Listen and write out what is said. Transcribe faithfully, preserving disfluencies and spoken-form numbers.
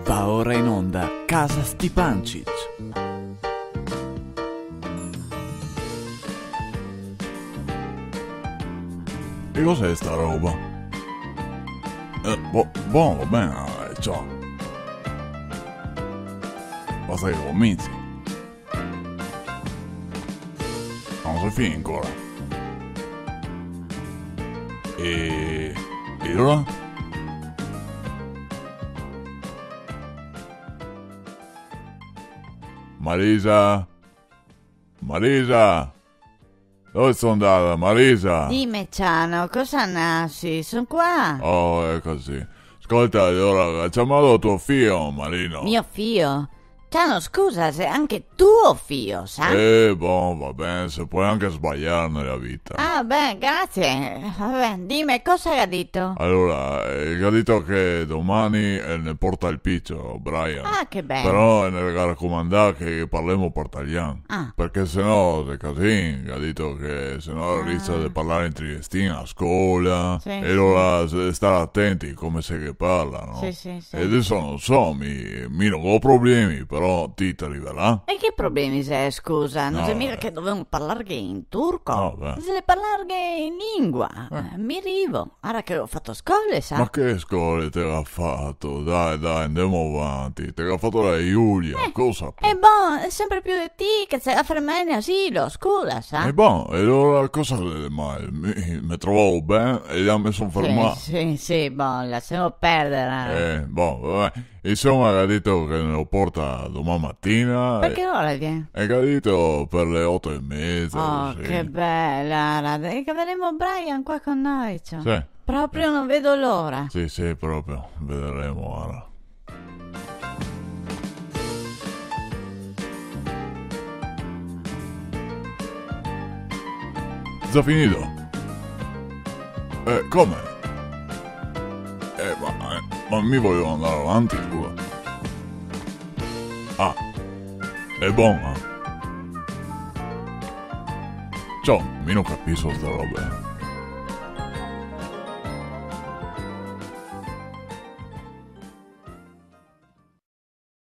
Va ora in onda Casa Stipancich. E cos'è sta roba? Eh, bo-, bon, va ben, eh, ciò. Basta che cominci. Ma no xe finì ancora. E, e alora? Marisa? Marisa? Dove xe ndada, Marisa? Dime, Ciano, cosa nasi? Son qua. Oh, eco sì. Scolta, alora, ga ciamà to fio, Marino. Mio fio? Ciano, scusa, xe anche tuo fio, sa? Eh, bon, va ben, se pol anche sbaliar nela vita. Ah, ben, grazie. Va ben, dime, cosa ga dito? Alora, eh, ga dito che domani, eh, el ne porta el picio, Brian. Ah, che bel. Però el ne ga racomandà che parlemo par talian. Ah. Parché se no xe casin, ga dito che se no el rischia de parlar in triestin a scola. Sì, sì. E alora se, star atenti come se ghe parla, no? Sì, sì, sì. E deso no so, mi, mi no go problemi, però ti te rivarà? E che problemi xe, scusa? No xe miga che dovemo parlarghe in turco? No, beh. Se le parlarghe in lingua. Eh. Eh, mi rivo. Ara che go fato scole, sa? Ma che scole te ga fato? Dai, dai, ndemo avanti. Te ga fato la Giulia, eh, cosa? E bon, xe sempre pì de ti che se ga fermà in asilo, scusa, sa? E bon, e alora cosa xe de mal? Mi, me trovavo ben e là me son fermà. Sì, sì, sì, bon, lasemo perdere, ara. Eh, bon, va ben. Insoma, ga dito che ne lo porta doman matina. Par che ora vien? E ga dito par le oto e meza, cusì. Oh, che bel, ara. E che gaveremo Brian qua con noi, ciò. Sì. Proprio no vedo l'ora. Sì, sì, proprio. Vederemo, ara. Za finì? Eh, come? Eh, ma, eh, ma mi volevo andar avanti, scusa. Ah, xe bon, eh. Ciò, mi no capiso sta roba, eh.